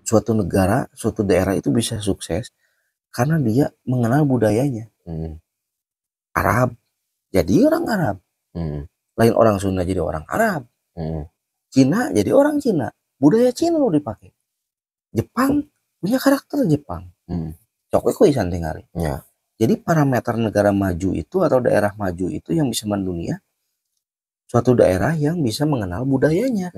Suatu negara, suatu daerah itu bisa sukses karena dia mengenal budayanya. Arab jadi orang Arab. Lain orang Sunda jadi orang Arab. Cina jadi orang Cina. Budaya Cina lo dipakai. Jepang punya karakter Jepang. Cok ku isan tingali. Ya. Jadi parameter negara maju itu atau daerah maju itu yang bisa mendunia, suatu daerah yang bisa mengenal budayanya.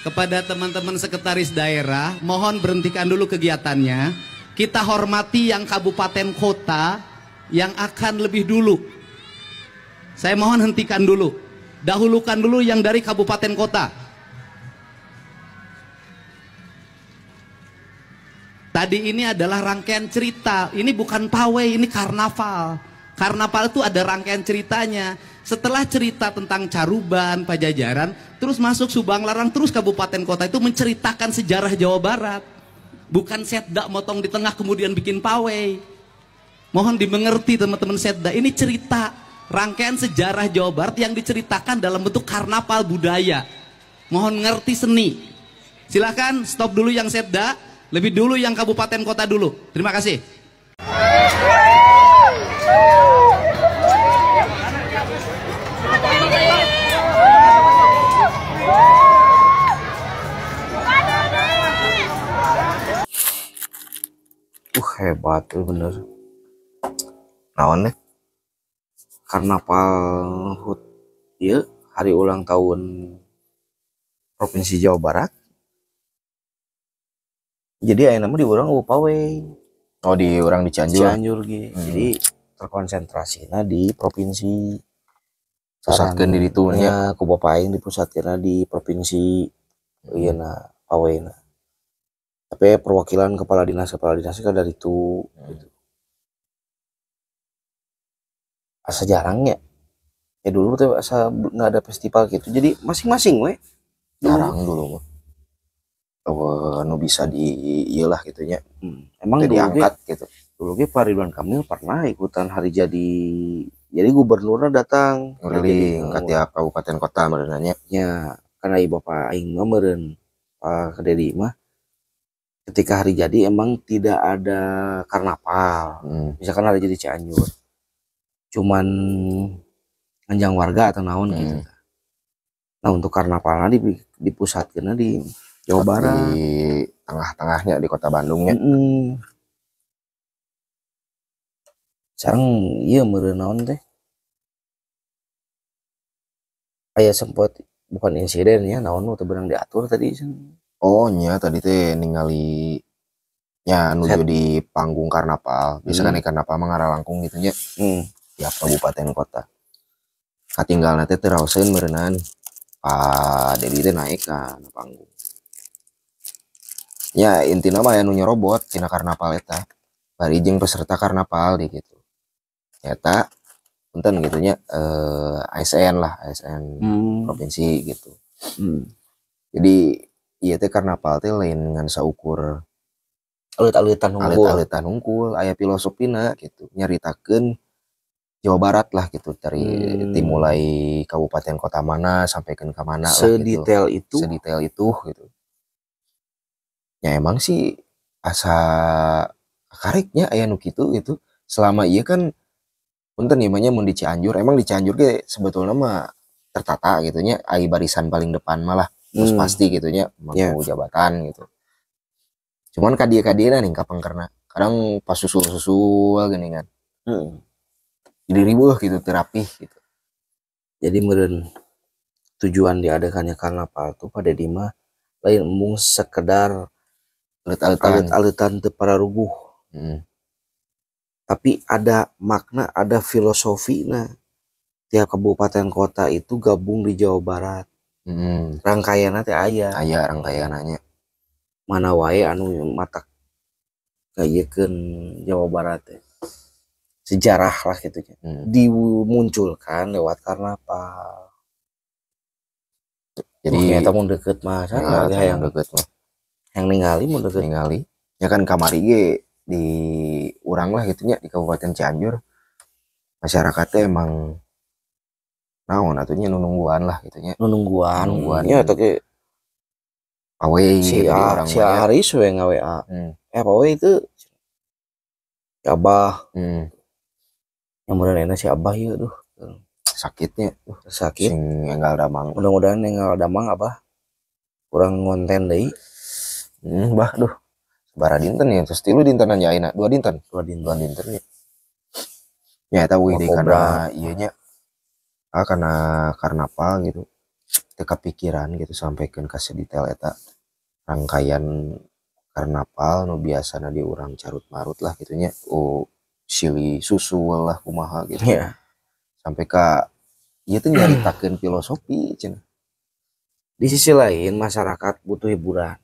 Kepada teman-teman sekretaris daerah, mohon berhentikan dulu kegiatannya. Kita hormati yang kabupaten kota yang akan lebih dulu. Saya mohon hentikan dulu. Dahulukan dulu yang dari kabupaten kota. Tadi ini adalah rangkaian cerita. Ini bukan pawai, ini karnaval. Karnaval itu ada rangkaian ceritanya. Setelah cerita tentang Caruban, Pajajaran, terus masuk Subang Larang, terus kabupaten kota itu menceritakan sejarah Jawa Barat. Bukan setda motong di tengah kemudian bikin pawai. Mohon dimengerti teman-teman setda, ini cerita rangkaian sejarah Jawa Barat yang diceritakan dalam bentuk karnaval budaya. Mohon ngerti seni. Silakan stop dulu yang setda, lebih dulu yang kabupaten kota dulu. Terima kasih. Hebat tuh bener. Naon deh? Karnaval HUT ieu hari ulang tahun Provinsi Jawa Barat. Jadi ayeuna mah di urang eueuh pawai. Oh, di urang di Cianjur. Cianjur ge. Jadi terkonsentrasina di provinsi. Pusatkeun di ditu nya. Ya, ku bapa aing dipusatkeunna di provinsi ieu na pawena. Tapi perwakilan kepala dinas kan dari itu gitu. Asa jarang ya. Ya dulu tuh asa nggak ada festival gitu. Jadi masing-masing we. Jarang dulu mah. Oh, nu bisa di iyalah gitu nya. Emang Jadi dulu diangkat ge, gitu. Dulu ge Pak Ridwan Kamil pernah ikutan hari jadi. Jadi gubernurnya datang ngeliling ke tiap kabupaten kota meureunanya. Ya, karena ibu bapak aing mah meureun Pak Dedi mah ketika hari jadi emang tidak ada karnaval. Misalkan hari jadi Cianjur. Cuman nganjang warga atau naon gitu. Nah, untuk karnavalnya dipusatkeunna di Jawa Barat. Di tengah-tengahnya di kota Bandungnya. Sekarang iya meureun naon teh. Aya sempat bukan insiden ya, naon nu teu beunang diatur tadi. Oh nya tadi teh ningali nya nuju di panggung karnaval. Biasa kan di karnaval mah ngaralangkung gitu nya. Tiap kabupaten kota. Katinggalna teh teu raoseun meureunnan. Pak Dedi teh naik ka panggung. Ya intina mah aya nu nyerobot tina karnaval eta. Bari jeung peserta karnaval di gitu. Eta punten gitu nya, ASN lah, ASN provinsi gitu. Jadi ieu teh karnaval teh lain ngan saukur alit-alitan hungkul. Alit-alitan hungkul, aya filosofina gitu. Nyaritakeun Jawa Barat lah gitu, dari dimulai kabupaten kota mana sampai ke mana lah gitu. Sedetail itu. Sedetail itu gitu. Ya emang sih asa kariknya aya nu kitu gitu. Selama ieu kan punten ieu mah nya mun di Cianjur, emang di Cianjur ge sebetulna mah tertata gitu nya, ai barisan paling depan malah terus pasti gitu nya mau jabatan gitu. Cuman ka dieu-ka-dieuna nih kapengkerna. Kadang pas susul-susul gini kan. Jadi ribuh gitu, terapih gitu. Jadi meureun tujuan diadakannya karnaval tuh pada di mah lain embung sekedar alit-alitan, alit-alitan teu pararuguh. Tapi ada makna, ada filosofi. Nah, tiap kabupaten kota itu gabung di Jawa Barat. Rangkaianna teh aya. Aya rangkaianna. Mana wae anu matak ngayekeun Jawa Barat teh. Sejarah lah gitu nya. Dimunculkan lewat karnaval. Jadi ternyata mun deket mah, Ya, hayang deket mah. Yang ningali mun deket. Ningali. Ya kan kamari ge di urang lah gitu nya, di Kabupaten Cianjur masyarakatnya emang naon atuh nya, nungguan lah gitu nya. Nu nungguan. Nungguan. Ya eta ge Pawe si gitu di A, urang si mah ya. Aris we nga-WA. Pawe itu si Abah yang meureun enak si Abah ieu, duh. Sakitnya Sakit. Sing enggal damang. Mudah-mudahan enggal damang, Abah. Kurang ngonten deui. Bah, duh. Sabaraha dinten ya? Terus 3 dintenan ya ayeuna, 2 dinten. 2 dinten. 2 dinten ya. Ya eta wih deui Kobra. Kana ieu nya. Ah, kana karnaval gitu. Teu kapikiran gitu sampaikan ka sedetail eta rangkaian karnaval nu biasana di urang carut marut lah gitu nya. Oh, silih susul lah kumaha gitu. Sampai ka ieu teh nyaritakeun filosofi cenah. Di sisi lain masyarakat butuh hiburan.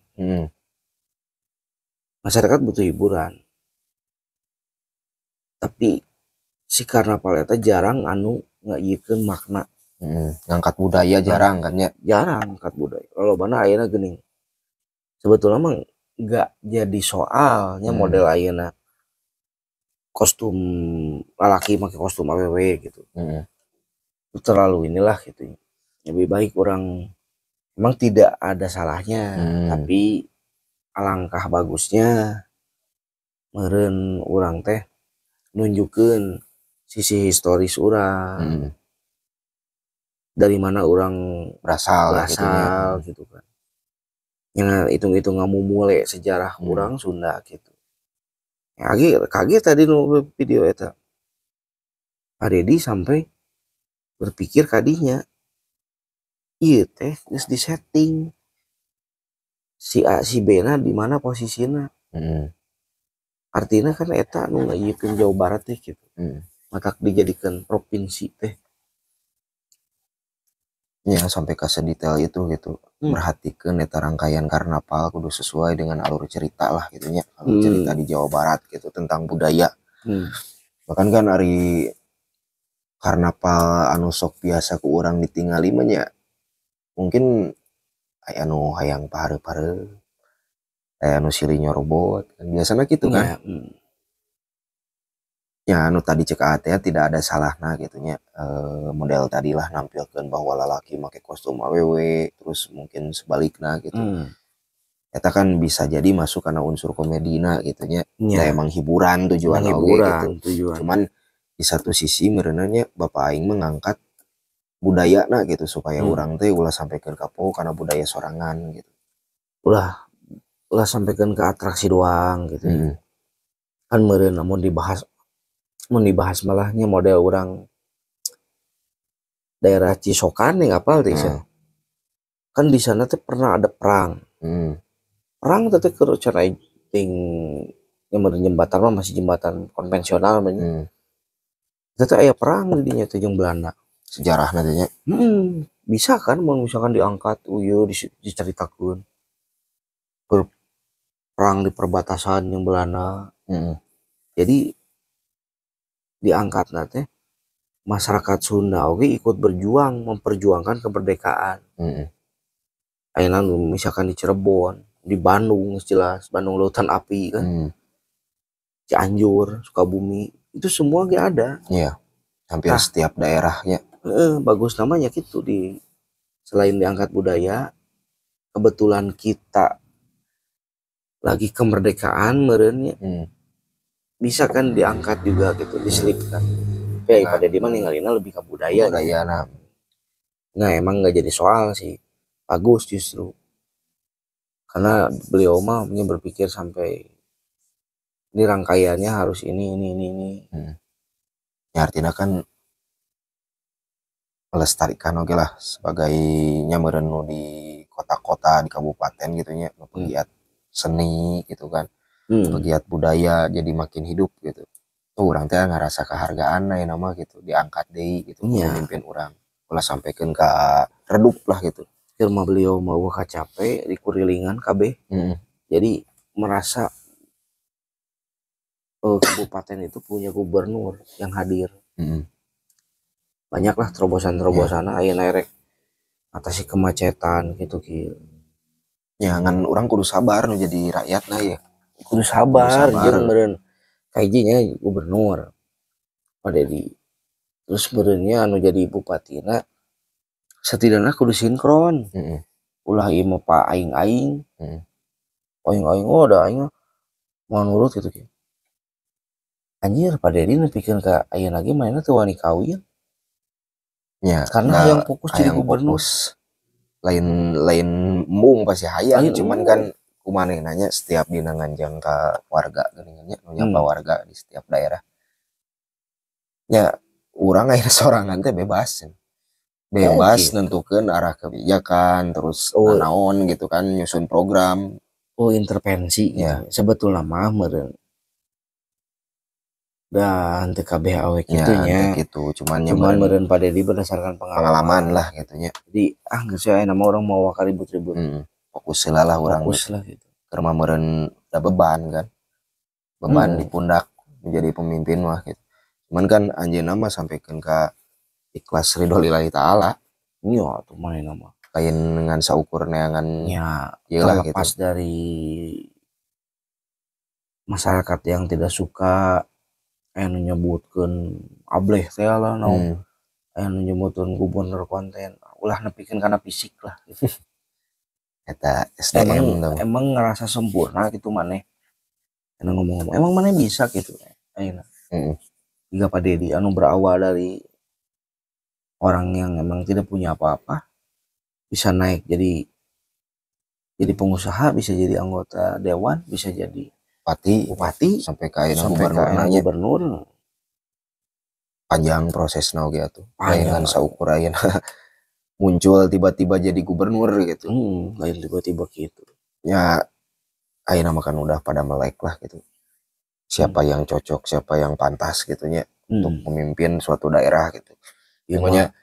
Masyarakat butuh hiburan. Tapi si karnaval eta jarang anu ngaieukeun makna. Ngangkat budaya jarang kan ya. Jarang ngangkat budaya. Lolobana ayeuna geuning. Sebetulnya mah nggak jadi soalnya model ayeuna kostum lalaki make kostum awewe gitu. Itu terlalu inilah gitu. Lebih baik orang memang tidak ada salahnya, tapi alangkah bagusnya meureun urang teh nunjukkeun sisi historis urang. Dari mana urang berasal lah gitu nya. Berasal gitu kan. Yang hitung-hitung ngamumule sejarah urang Sunda gitu. Ya, kaget, kaget tadi nu video eta. Pak Dedi sampai berpikir kadinya ieu teh geus disetting si A si B na di mana posisinya. Artinya kan eta nu ngaiekeun Jawa Barat teh gitu. Matak dijadikan provinsi teh. Ya sampai ke sedetail itu gitu. Merhatikan eta rangkaian karnaval kudu sesuai dengan alur cerita lah gitu nya. Alur cerita di Jawa Barat gitu tentang budaya. Bahkan kan ari karnaval anu sok biasa ku urang ditingali mah nya mungkin aya anu hayang pahareup-hareup, aya anu silih nyorobot kan biasana gitu kan. Ya. Ya anu tadi cek AT tidak ada salahna gitu nya, model tadilah nampilkeun bahwa lalaki make kostum awewe terus mungkin sebalikna gitu. Eta kan bisa jadi masuk karena unsur komedina gitu nya. Da emang hiburan tujuan Emang oge hiburan gitu. Tujuan. Cuman di satu sisi meureunna nya bapak aing mengangkat budayana gitu supaya urang teh ulah sampaikan kapok karena budaya sorangan gitu. Ulah ulah sampaikan ke atraksi doang gitu. Kan meureun lamun dibahas malahnya model urang daerah Cisokan nih, apal teh. Kan di sana teh pernah ada perang. Perang teh keur cenah ting yang meureun jembatan mah masih jembatan konvensional mah nya. Itu teh aya perang di dinya teh jeung Belanda. Sejarah nantinya. Bisa kan mun misalkan diangkat ieu diceritakeun. Perang di perbatasan jeung Belanda. Jadi diangkat teh masyarakat Sunda oge ikut berjuang memperjuangkan kemerdekaan. Ayeuna misalkan di Cirebon, di Bandung jelas, Bandung Lautan Api kan. Cianjur, Sukabumi, itu semua ge ada. Iya. Hampir Tah. Setiap daerahnya. Heeh, bagus namanya gitu di selain diangkat budaya, kebetulan kita lagi kemerdekaan meureun nya. Bisa kan diangkat juga gitu, diselipkan. Ya, Nah. pada di mana ningalina lebih ke budaya. Budaya nah. Nah, emang nggak jadi soal sih. Bagus justru. Karena beliau mah punya berpikir sampai ini rangkaiannya harus ini, ini. Ya artinya kan melestarikan oke lah sebagai nya meureun nu di kota-kota di kabupaten gitu nya nu pegiat seni gitu kan, pegiat budaya jadi makin hidup gitu tuh. Urang teh ngerasa kehargaan ya nama gitu diangkat deui gitu pemimpin urang ulah sampaikan ke redup lah gitu. Firma beliau mau kacape di kurilingan kabeh. Jadi merasa kabupaten itu punya gubernur yang hadir. Banyaklah terobosan-terobosan ayeuna erek atasi kemacetan gitu gitu. Ya ngan urang kudu sabar nu jadi rakyat nah ya. Kudu sabar, Kudu sabar. Jeung meureun kajinya gubernur Pak Dedi, terus meureunnya anu jadi bupatina setidaknya kudu sinkron. Ulah ieu mah pak aing-aing, aing-aing, oh da aing mah mau nurut gitu. Anjir, Pak Dedi nepikeun ka ayeuna ge manehna teu wani kawin karena hayang fokus jadi hayang gubernur. Fokus. Lain lain embung, pasti hayang, Lain cuman embung. Kan kumaha nanya setiap dina nganjang ka warga geuningan nya, nu nyapa warga di setiap daerah nya. Urang akhirnya sorangan teh bebas bebas gitu. Nentukeun arah kebijakan, terus naon gitu kan, nyusun program. Oh, intervensi gitu. Sebetulnya mah meureun dan teu kabeh awe kitu nya. Teh gitu, cuman nya Cuman meureun meureun Pak Dedi berdasarkan pengalaman, pengalaman lah gitu nya. Jadi ah geus we nama urang mau ribut-ribut. Fokus heula lah urang. Fokus lah gitu. Keur mah meureun da beban kan, beban di pundak menjadi pemimpin mah gitu. Cuman kan anjeunna mah sampaikan ka ikhlas ridho lillahi ta'ala. Iya atuh manehna mah. Lain ngan saukur neangan ieu lah gitu. Terlepas dari masyarakat yang tidak suka, anu nyebutkeun ableh teh lah naon, anu nyebutkeun gubernur konten, ulah nepikeun kana fisik lah gitu. Eta SDM Emang dong. Emang ngerasa sempurna gitu maneh. Anu ngomong-ngomong, emang maneh bisa gitu ayeuna? Jiga Pak Dedi anu berawal dari orang yang emang tidak punya apa-apa bisa naik jadi pengusaha, bisa jadi anggota dewan, bisa jadi bupati, bupati, sampai ka ayeuna sampai ka gubernur ayeuna nya. Gubernur. Panjang prosesna oge atuh. Lain Panjang. Ngan saukur ayeuna muncul tiba-tiba jadi gubernur gitu. Lain tiba-tiba gitu. Ya ayeuna mah kan udah pada melek lah gitu. Siapa yang cocok, siapa yang pantas gitu nya untuk memimpin suatu daerah gitu. Ieu Pokoknya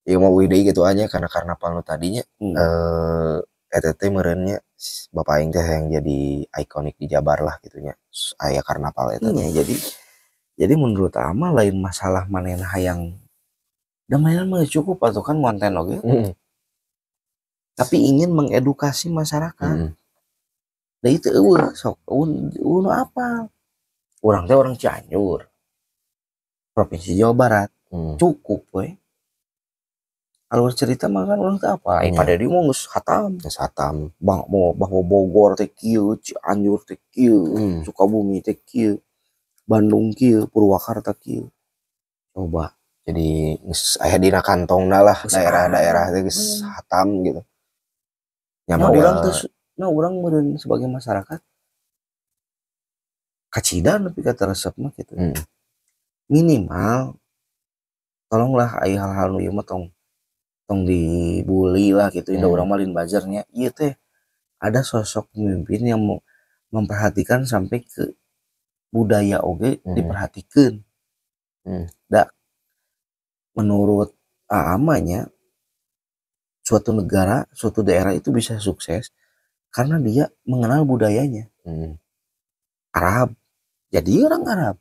ieu mah euweuh deui gitu anya karena karnaval nu tadinya eta teh meureun nya bapak aing teh yang jadi ikonik di Jabar lah gitu nya. Aya karnaval eta teh. Iya, jadi menurut Ama lain masalah manehna hayang da manehna mah cukup atuh kan konten oge. Tapi ingin mengedukasi masyarakat. Da itu euweuh sok euweuh euweuh nu apal. Urang teh orang Cianjur. Provinsi Jawa Barat. Cukup we. Alur cerita mah kan urang teh apa? Pak Dedi mah geus hatam. Geus hatam. Bang mau bahwa Bogor teh kieu, Cianjur teh kieu, Sukabumi teh kieu, Bandung kieu, Purwakarta kieu. Coba. Jadi geus aya dina kantongna lah Geus daerah-daerah teh geus hatam gitu. Ya Nah, model urang teh nah urang meureun sebagai masyarakat kacida nepi ka teu resep mah gitu. Minimal tolonglah aya hal-hal nu ieu mah tong tong dibully lah gitu. Da urang mah lain buzzernya. Ieu teh ada sosok pemimpin yang mau memperhatikan sampai ke budaya oge diperhatikeun. Da menurut Aamanya suatu negara, suatu daerah itu bisa sukses karena dia mengenal budayanya. Arab jadi orang Arab.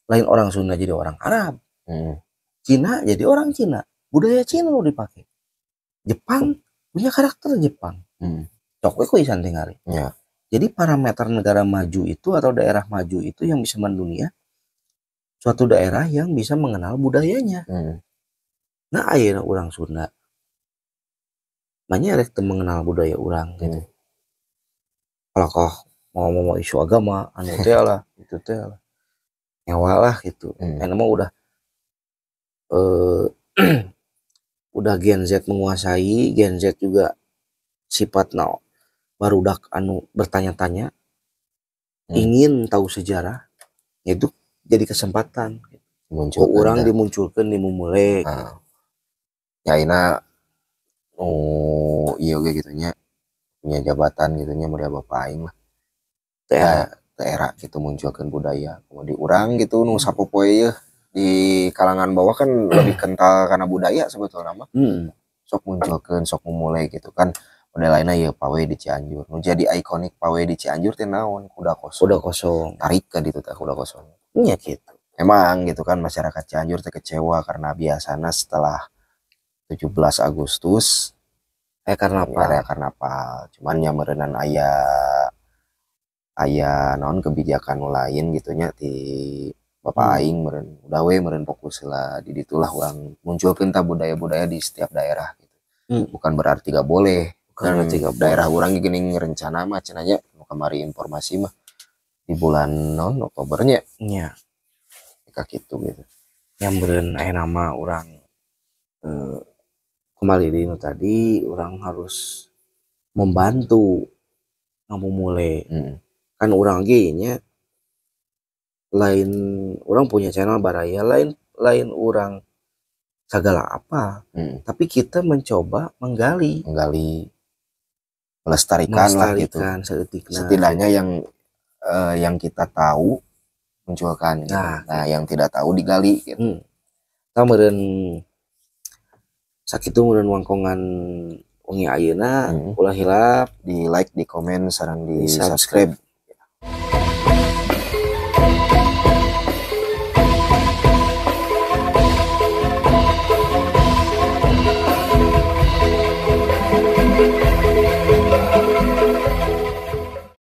Lain orang Sunda jadi orang Arab. Cina jadi orang Cina. Budaya Cina lo dipakai. Jepang punya karakter Jepang. Cok we ku isan tingali. Jadi parameter negara maju itu atau daerah maju itu yang bisa mendunia suatu daerah yang bisa mengenal budayanya. Nah, ayeuna urang Sunda banyak rek teu mengenal budaya urang gitu. Kalau kau mau ngomong isu agama, anu teh lah, itu teh lah. Nyawa lah gitu. Enak mah udah udah Gen Z menguasai, Gen Z juga sifatna barudak anu bertanya-tanya, ingin tahu sejarah, itu jadi kesempatan. Muncul Ku urang dimunculkan dimumule. Nah. Ya ayeuna oh iya oge gitu nya, punya jabatan gitu nya, model bapak aing lah. Teh. Daerah gitu munculkan budaya. Di urang gitu nu sapopoe yeuh di kalangan bawah kan lebih kental karena budaya sebetulnya mah. Sok munculkeun, sok memulai gitu kan. Model lainnya ya pawe di Cianjur. Nu jadi ikonik pawe di Cianjur teh naon? Kuda kosong. Kuda kosong. Tarik ke ditu teh kuda kosong. Iya gitu. Emang gitu kan masyarakat Cianjur teh kecewa karena biasanya setelah 17 Agustus karnaval. Area karnaval. Cuman nya meureunan aya Aya naon kebijakan nu lain gitu nya ti bapak aing meureun udah we meureun fokus lah di ditulah urang munculkeun tah budaya-budaya di setiap daerah gitu. Bukan berarti gak boleh. Bukan Dan berarti gak daerah boleh. urang geuning rencana mah cenah nya nu kamari informasi mah di bulan non Oktobernya Nya. ka kitu gitu. Yang meureun aya nama urang kembali di nu tadi urang harus membantu ngamumule. Kan urang ge nya lain urang punya channel baraya lain lain urang segala apa, tapi kita mencoba menggali, Menggali, melestarikan lah gitu. Melestarikan saeutikna. Setidaknya yang kita tahu munculkan gitu. Nah, Nah, yang tidak tahu digali gitu. Tah meureun sakitu meureun wangkongan wengi ayeuna, ulah hilap di like, di komen, sareng di di subscribe. Subscribe.